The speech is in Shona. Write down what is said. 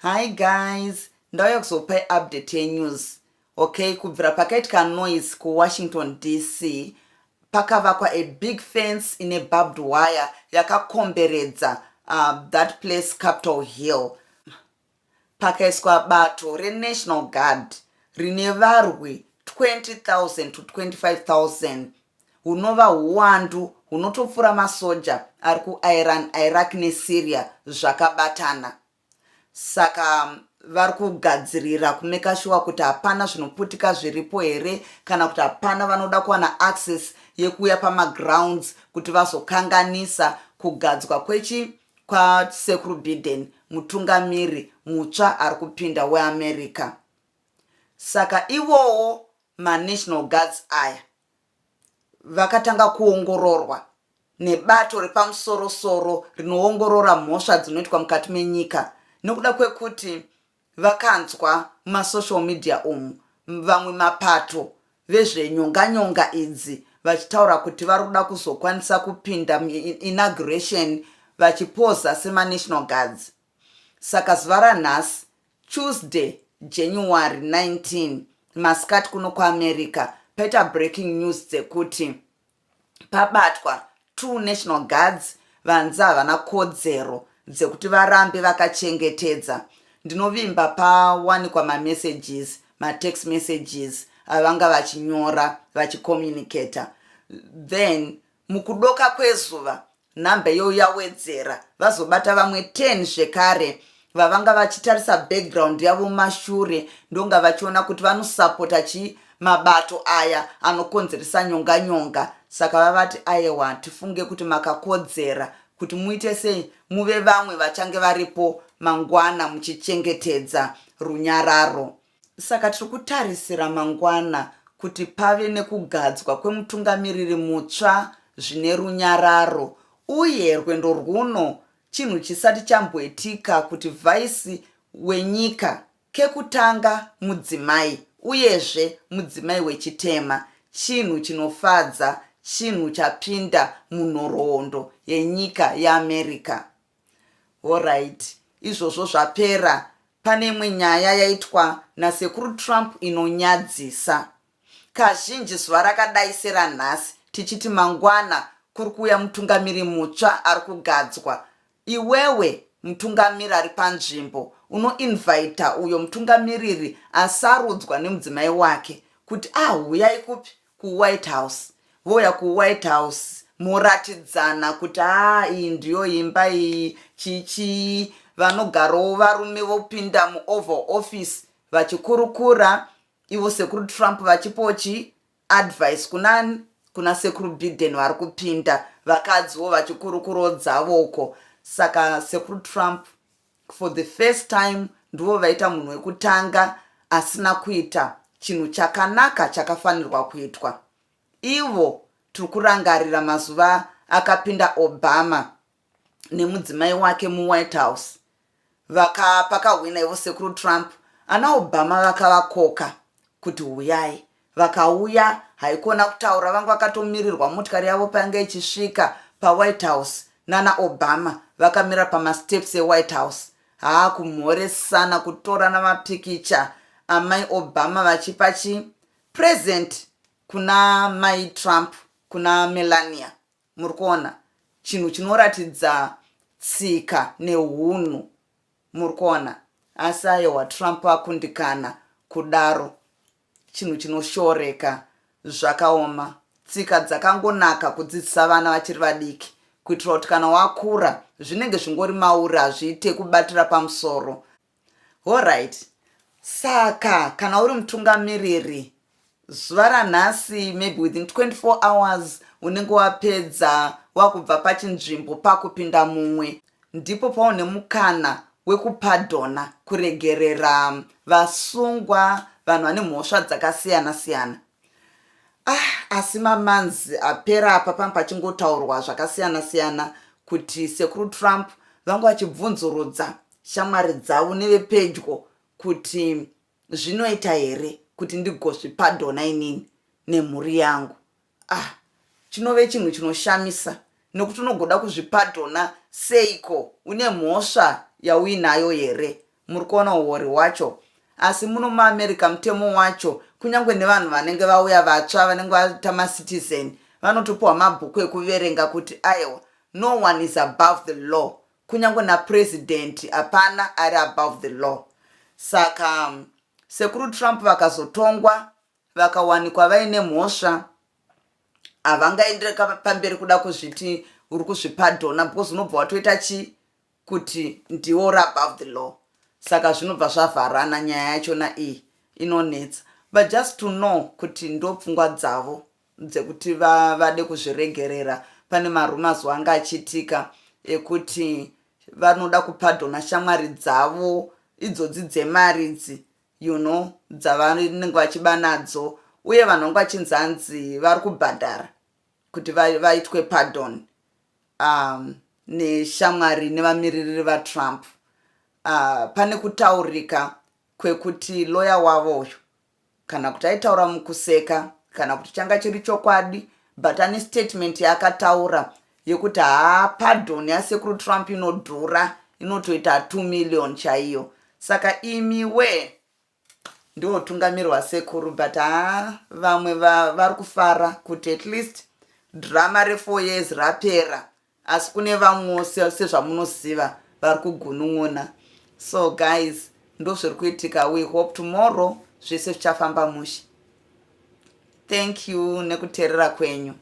Hi guys, ndauya kuzopai update yenews. Okay, kubvira pakaitika noise kuWashington DC, pakavakwa a big fence ine barbed wire yakakomberedza that place Capitol Hill. Pakaiswa bato reNational Guard rine varwi 20,000 to 25,000 hunova huwandu hunotopfuura masoja ari kuIran, Iraq neSyria zvakabatana. Saka vari kugadzirira kumeka shuwa kuti hapana zvinoputika zviripo here kana kuti hapana vanoda kuwana access yekuuya pamagrounds kuti vazokanganisa kugadzwa kwechi kwasekuru Biden, mutungamiri mutsva ari kupinda weAmerica. Saka ivowo manational guards aya vakatanga kuongororwa nebato repamusorosoro rinoongorora mhosva dzinoitwa mukati menyika nekuda kwekuti vakanzwa mumasocial media umu vamwe mapato vezvenyonga-nyonga idzi vachitaura kuti vari kuda kuzokwanisa kupinda inauguration vachipoza semanational guards. Saka zuva ranhasi, Tuesday, January 19, masikati kuno kuAmerica, paita breaking news dzekuti pabatwa two national guards vanzi havana kodzero dzekuti varambe vakachengetedza. Ndinovimba pawanikwa mamessages, matext messages avanga vachinyora vachicommunicata. Then mukudoka kwezuva nhamba iyoyo yawedzera, vazobata vamwe 10 zvekare vavanga vachitarisa background yavo mumashure, ndonga vachiona kuti vanosapota chi mabato aya anokonzeresa nyonga nyonga. Saka vavati, aiwa, tifunge kuti makakodzera kuti muite sei, muve vamwe vachange varipo mangwana muchichengetedza runyararo. Saka tiri kutarisira mangwana kuti pave nekugadzwa kwemutungamiriri mutsva zvine runyararo, uye rwendo rwuno chinhu chisati chamboitika kuti vice wenyika kekutanga mudzimai, uyezve mudzimai wechitema. Chinhu chinofadza, chinhu chapinda munhoroondo yenyika yeAmerica. Alright, izvozvo zvapera, pane imwe nyaya yaitwa nasekuru Trump inonyadzisa. Kazhinji zuva rakadai seranhasi, tichiti mangwana kuri kuuya mutungamiri mutsva ari kugadzwa, iwewe mutungamiri ari panzvimbo unoinvita uyo mutungamiriri asarudzwa nemudzimai wake kuti ahuyai kupi? KuWhite House. Vouya kuWhite House, moratidzana kuti a iyi ndiyo imba iyi, chichii. Vanogarawo varume vopinda muOval Office vachikurukura, ivo sekuru Trump vachipochi advice kunani? Kuna sekuru Biden vari kupinda, vakadziwo vachikurukurawo dzavoko. Saka sekuru Trump for the first time ndivo vaita munhu wekutanga asina kuita chinhu chakanaka chakafanirwa kuitwa. Ivo tiri kurangarira mazuva akapinda Obama nemudzimai wake muWhite House, pakahwina ivo sekuru Trump, ana Obama vakavakoka kuti huyai. Vakauya, haikona kutaura, vanga vakatomirirwa motikari yavo painge ichisvika paWhite House nana Obama vakamira pamasteps eWhite House. Haa, kumhoresana, kutorana mapikicha, amai Obama vachipa chi present kuna mai Trump, kuna Melania. Muri kuona chinhu chinoratidza tsika neunhu, muri kuona? Asi aiwa, Trump akundikana kudaro, chinhu chinoshoreka, zvakaoma. Tsika dzakangonaka kudzidzisa vana vachiri vadiki kuitira kuti kana wakura zvinenge zvingori mauri, hazviite kubatira pamusoro. Alright, saka kana uri mutungamiriri zuva ranhasi, maybe within 24 hours unenge wapedza, wakubva pachinzvimbo pakupinda mumwe, ndipo paune mukana wekupardona, kuregerera vasungwa, vanhu vane mhosva dzakasiyana siyana. Ah, asi mamonths apera apa panga pachingotaurwa zvakasiyana siyana kuti sekuru Trump vanga vachibvunzurudza shamwari dzavo nevepedyo kuti zvinoita here kuti ndigozvipardona inini nemhuri yangu. Ah, chinove chinhu chinoshamisa nekuti unogoda kuzvipardona seiko? Une mhosva yauinayo here? Muri kuona uori hwacho. Asi muno muAmerica mutemo wacho, kunyange nevanhu vanenge vauya vatsva, vanenge vaita macitizen, vanotopiwa mabhuku ekuverenga kuti aiwa, no one is above the law. Kunyange napurezidendi hapana ari above the law. Saka Sekuru Trump vakazotongwa, vakawanikwa vaine mhosva, havangaendere pamberi kuda kuzviti uri kuzvipadhona, because unobva watoita chi kuti ndiwo uri above the law. Saka zvinobva zvavharana. Nyaya yachona iyi inonetsa, but just to know kuti ndo pfungwa dzavo dzekuti vade kuzviregerera. Pane marumours anga achiitika ekuti vanoda kupadhona shamwari dzavo idzodzi dzemaridzi dzavanenge vachiba nadzo, uye vanhu vanga vachinzanzi vari kubhadhara kuti vaitwe pardon neshamwari nevamiririri vaTrump. Pane kutaurika kwekuti loya wavo uyu, kana kuti aitaura mukuseka, kana kuti changa chiri chokwadi, but ane statement yaakataura yekuti haa, pardon yaSekuru Trump inodhura, inotoita 2 million chaiyo. Saka imiwe ndiwo utungamiri hwasekuru. But haa, vamwe vari kufara kuti at least drama re4 years rapera, asi kune vamwewo, sezvamunoziva, vari kugunun'una. So guys, ndo zviri kuitika. We hope tomorrow zvese zvichafamba mushe. Thank you nekuteerera kwenyu.